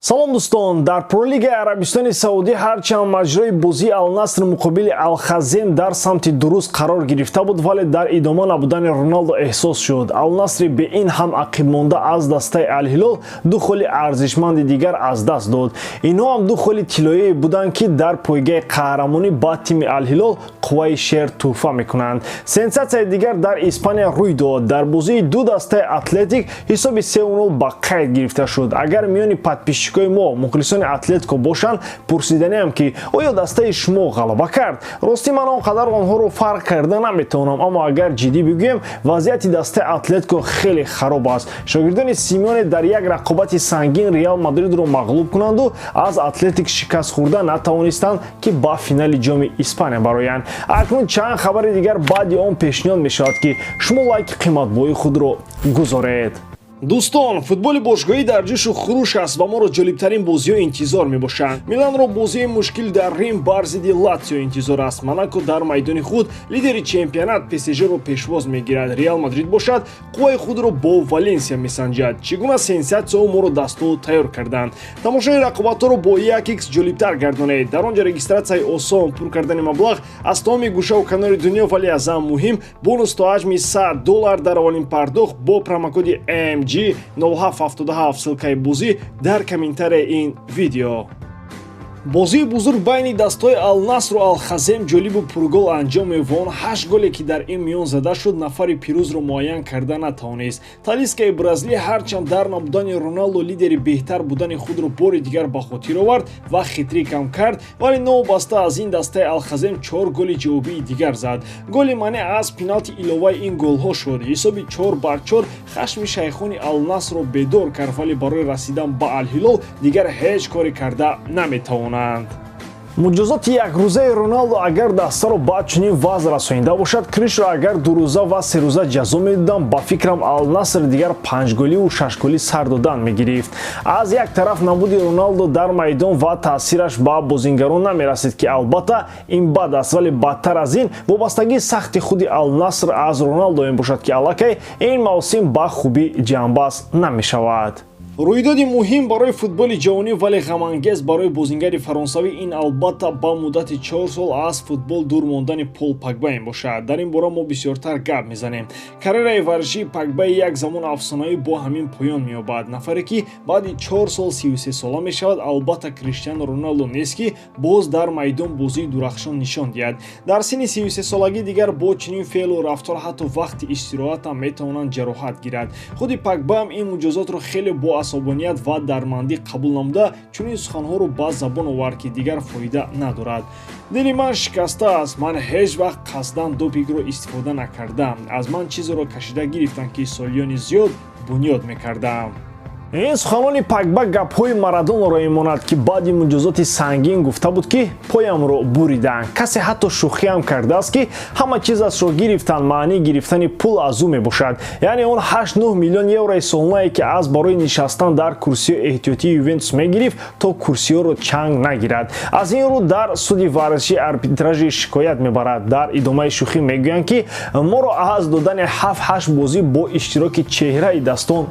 Салом, дӯстон! Дар Пролигаи Арабистони Саудӣ ҳарчанд маҷрои бозии Алнаср муқобили Алхазем дар самти дуруст қарор гирифта буд, вале дар идома набудани Роналдо эҳсос шуд. Алнасри бе ин ҳам ақибмонда аз дастаи Алҳилол ду холи арзишманди дигар аз даст дод. Инҳо ҳам ду холи тиллоие буданд, ки дар пойгаи қаҳрамонӣ ба тими Алҳилол қувваи шер тӯҳфа мекунанд. Сенсатсияи дигар дар Испания рӯй дод. Дар бозии ду дастаи Атлетик ҳисоби 3-0 ба қайд гирифта шуд. Агар миёни подписчикои мо мухлисони Атлетико бошанд, пурсиданиам, ки оё дастаи шумо ғалаба кард? Ростӣ, ман он қадар онҳоро фарқ карда наметавонам, аммо агар ҷиддӣ бигӯем, вазъияти дастаи Атлетико хеле хароб аст. Шогирдони Симеоне дар як рақобати сангин Реал Мадридро мағлуб кунанду аз Атлетик шикаст хӯрда натавонистанд, ки ба финали Ҷоми Испания бароянд. Акнун чанд хабари дигар баъди он пешниҳод мешавад, ки шумо лайки қиматбоҳои худро гузоред. Дӯстон, футболи бошгоҳӣ дар ҷӯшу хуруш аст ва моро ҷолибтарин бозиҳо интизор мебошанд. Миланро бозии мушкил дар Рим бар зидди Латсио интизор аст. Монако дар майдони худ лидери чемпионат ПСЖро пешвоз мегирад. Реал Мадрид бошад, қувваи худро бо Валенсия месанҷад. Чӣ гуна сенсатсияҳо моро дастҳо тайёр карданд! Тамошои рақобатҳоро бо 1x ҷолибтар гардонед. Дар он ҷо регистратсияи осон, пур кардани маблағ аз тамоми гӯшаву канори дунё, вале аз ҳам муҳим, бонус то ҳаҷми 100 доллар дар аввалин пардохт бо промокоди MG 0777. Ссылкаи бозӣ дар комментарияи ин видео. Бозии бузург байни дастҳои Алнасру Алхазем ҷолибу пургол анҷом меёфт ва он ҳашт голе, ки дар ин миён зада шуд, нафари пирӯзро муайян карда натавонист. Талискаи бразилӣ ҳарчанд дар набудани Роналдо лидери беҳтар будани худро бори дигар ба хотир овард ва хет-трикам кард, вале новобаста аз ин дастаи Алхазем чор голи ҷавобии дигар зад. Голи Мане аз пеналти иловаи ин голҳо шуд. Ҳисоби 4-4 хашми шайхони Алнасрро бедор кард, вале барои расидан ба Алҳилол дигар ҳеҷ коре карда наметавонанд. Муҷозоти якрӯзаи Роналдо агар дастаро ба чунин вазъ расонида бошад, Кришро агар дурӯза ва серӯза ҷазо медодам, ба фикрам, Алнаср дигар панҷголиву шашголӣ сар додан мегирифт. Аз як тараф, набуди Роналдо дар майдон ва таъсираш ба бозингарон намерасид, ки албатта ин бад аст, вале бадтар аз ин вобастагии сахти худи Алнаср аз Роналдо мебошад, ки аллакай ин мавсим ба хубӣ ҷамъбаст намешавад. Рӯйдоди муҳим барои футболи ҷаҳонӣ, вале ғамангез барои бозингари фаронсавӣ, ин албатта ба муддати 4 сол аз футбол дур мондани Пол Пагба мебошад. Дар ин бора мо бисёртар гап мезанем. Карьераи варзишии Пагбаи як замон афсонаӣ бо ҳамин поён меёбад. Нафаре, ки баъди 4 сол 33 сола мешавад, албатта Криштиану Роналдо нест, ки боз дар майдон бозии дурахшон нишон диҳад. Дар синни 33 солагӣ дигар бо чунин феълу рафтор ҳатто вақти истироҳатам метавонанд ҷароҳат гирад. Худи Пагбаам ин муҷозотро хеле бо асобоният ва дармандӣ қабул намуда, чунин суханҳоро ба забон овард, ки дигар фоида надорад: «Дили ман шикаста аст. Ман ҳеҷ вақт қасдан допингро истифода накардам. Аз ман чизеро кашида гирифтанд, ки солиёни зиёд бунёд мекардам». Ин суханони Пагба гапҳои Марадонаро мемонад, ки баъди муҷозоти сангин гуфта буд, ки поямро буриданд. Касе ҳатто шӯхиам кардааст, ки ҳама чизашро гирифтанд, маънии гирифтани пул аз ӯ мебошад, яъне он 8-9 миллион еврои солонае, ки аз барои нишастан дар курсиҳои эҳтиётии Ювентус мегирифт, то курсиҳоро чанг нагирад. Аз ин рӯ дар суди варзиши арбитражи шикоят мебарад. Дар идомаи шӯхӣ мегӯянд, ки моро аз додани 7-8 бозӣ бо иштироки чеҳраи дастон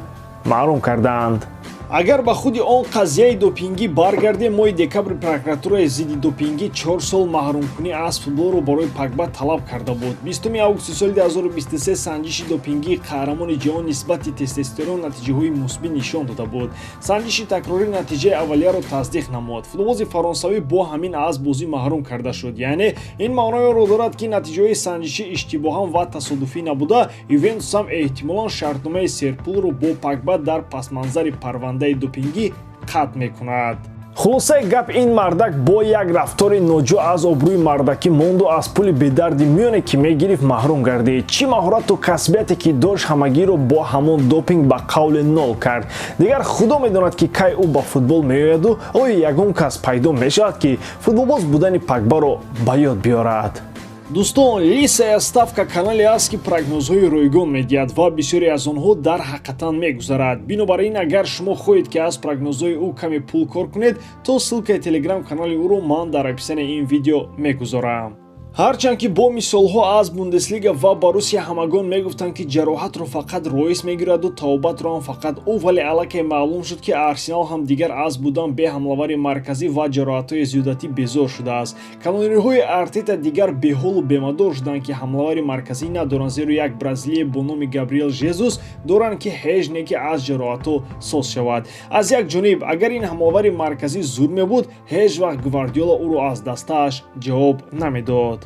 маҳрум кардаанд. Агар ба худи он қазияи допингӣ баргардем, моҳи декабри прокуратураи зидди допингӣ 4 сол маҳрумкунӣ аз футболро барои Пагба талаб карда буд. 20 августи соли 2023 санҷиши допингии қаҳрамони ҷаҳон нисбати тестостерон натиҷаҳои мусбӣ нишон дода буд. Санҷиши такрорӣ натиҷаи аввалияро тасдиқ намуд. Футболбози фаронсавӣ бо ҳамин аз бозӣ маҳрум карда шуд. Яъне ин маъноеро дорад, ки натиҷаҳои санҷишӣ иштибоҳан ва тасодуфӣ набуда. Ювентусам эҳтимолан шартномаи серпулро бо Пагба дар пасманзари парвандаи допингӣ қатъ мекунад. Хулосаи гап, ин мардак бо як рафтори ноҷо аз обрӯи мардакӣ монду аз пули бедарди миёне, ки мегирифт, маҳрум гардид. Чӣ маҳорату касбияте ки дошт, ҳамагиро бо ҳамон допинг ба қавле нол кард. Дигар худо медонад, ки кай ӯ ба футбол меояду оё ягон кас пайдо мешавад, ки футболбоз будани Пагбаро ба ёд биёрад. Дӯстон, Лисая ставка канале аст, ки прогнозҳои ройгон медиҳад ва бисёре аз онҳо дар ҳақиқатан мегузарад. Бинобар ин, агар шумо хоҳед, ки аз прогнозҳои ӯ каме пул кор кунед, то ссылкаи телеграм канали ӯро ман дар описанияи ин видео мегузорам. Ҳарчанд ки бо мисолҳо аз Бундеслига ва Боруссия ҳамагон мегуфтанд, ки ҷароҳатро фақат Ройс мегираду табобатро ҳам фақат ӯ, вале аллакай маълум шуд, ки Арсенал ҳам дигар аз будан бе ҳамлавари марказӣ ва ҷароҳатҳои зиёдатӣ безор шудааст. Канонириҳои Артета дигар беҳолу бемадор шуданд, ки ҳамлавари марказӣ надоранд, зеро як бразилие бо номи Габриэл Жезус доранд, ки ҳеҷ не ки аз ҷароҳатҳо соз шавад. Аз як ҷониб, агар ин ҳамлавари марказӣ зур мебуд, ҳеҷ вақт Гвардиола ӯро аз дастааш ҷавоб намедод.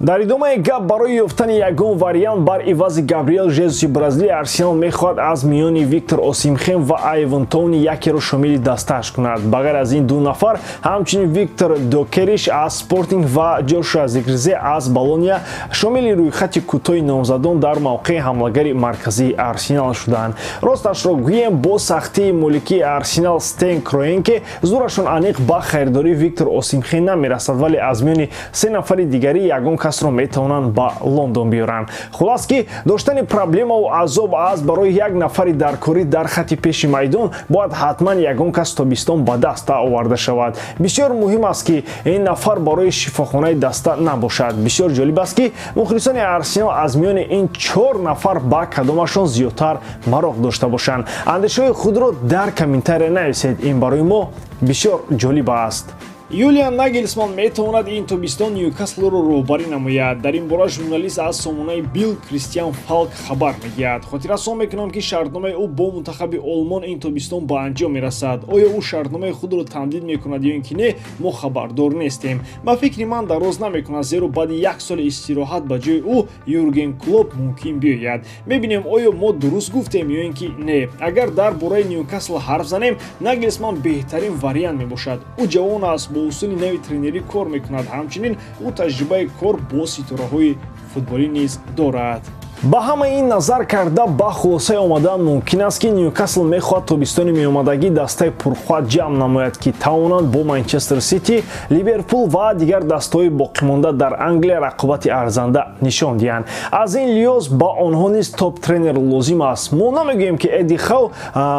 Дар идомаи гап, барои ёфтани ягон вариант бар ивази Габриэл Жезуси бразилия, Арсенал мехоҳад аз миёни Виктор Осимхен ва Айван Тоуни якеро шомили дастааш кунад. Ба ғайр аз ин ду нафар, ҳамчунин Виктор Докериш аз Спортинг ва Ҷошуа Зиркзе аз Болония шомили рӯйхати кӯтоҳи номзадон дар мавқеи ҳамлагари марказии Арсенал шуданд. Росташро гӯем, бо сахтии моликии Арсенал Стен Кроенке зӯрашон аниқ ба харидории Виктор Осимхен намерасад, вале аз миёни се нафари дигарӣ ягон касро метавонанд ба Лондон биёранд. Хулас ки, доштани проблемаву азоб аз барои як нафари даркорӣ дар хати пеши майдон, бояд ҳатман ягон кас тобистон ба даста оварда шавад. Бисёр муҳим аст, ки ин нафар барои шифохонаи даста набошад. Бисёр ҷолиб аст, ки мухлисони Арсенал аз миёни ин чор нафар ба кадомашон зиёдтар мароқ дошта бошанд. Андешаҳои худро дар комментария нависед, ин барои мо бисёр ҷолиб аст. Юлиан Нагелсман метавонад ин тобистон Ньюкаслро роҳбарӣ намояд. Дар ин бора журналист аз сомонаи Билд Кристиан Фалк хабар медиҳад. Хотиррасон мекунам, ки шартномаи ӯ бо мунтахаби Олмон ин тобистон ба анҷом мерасад. Оё ӯ шартномаи худро тамдид мекунад ё ин ки не, мо хабардор нестем. Ба фикри ман, дароз намекунад, зеро баъди як соли истироҳат ба ҷои ӯ Юрген Клоп мумкин биёяд. Мебинем, оё мо дуруст гуфтем ё ин ки не. Агар дар бораи Ньюкасл ҳарф занем, Нагелсман беҳтарин вариант мебошад. Ӯ ҷавон аст, бо усули нави тренерӣ кор мекунад, ҳамчунин ӯ таҷрибаи кор бо ситораҳои футболӣ низ дорад. Ба ҳамаи ин назар карда, ба хулосае омадан мумкин аст, ки Ньюкасл мехоҳад тобистони меомадагӣ дастаи пурқувват ҷамъ намояд, ки тавонанд бо Манчестер Сити, Ливерпул ва дигар дастаҳои боқимонда дар Англия рақобати арзанда нишон диҳанд. Аз ин лиҳоз ба онҳо низ топ-тренер лозим аст. Мо намегӯем, ки Эдди Хав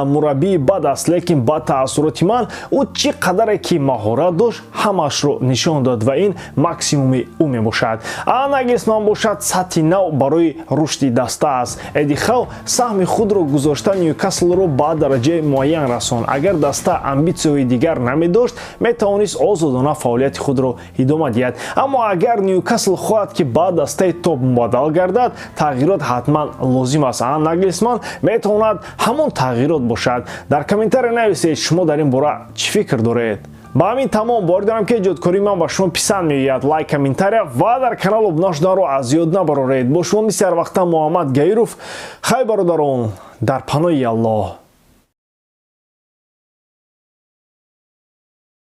мураббии бад аст, лекин ба таассуроти ман, ӯ чӣ қадаре ки маҳорат дошт, ҳамаашро нишон дод ва ин максимуми ӯ мебошад. А Нагелсман бошад, сатҳи нав барои рушди даста аст. Эдди Хав саҳми худро гузошта, Ньюкаслро ба дараҷаи муайян расонд. Агар даста амбитсияҳои дигар намедошт, метавонист озодона фаъолияти худро идома диҳад. Аммо агар Ньюкасл хоҳад, ки ба дастаи топ мубаддал гардад, тағйирот ҳатман лозим аст. А Наглисман метавонад ҳамон тағйирот бошад. Дар комментария нависед, шумо дар ин бора чӣ фикр доред. Ба ҳамин тамом. Боварӣ дорам, ки эҷодкории ман ба шумо писанд меояд. Лайк, комментария ва дар канал обуна шуданро аз ёд набароред. Бо шумо мисли ҳар вақта Муҳаммад Гаиров. Хай, бародарон, дар паноҳи Аллоҳ.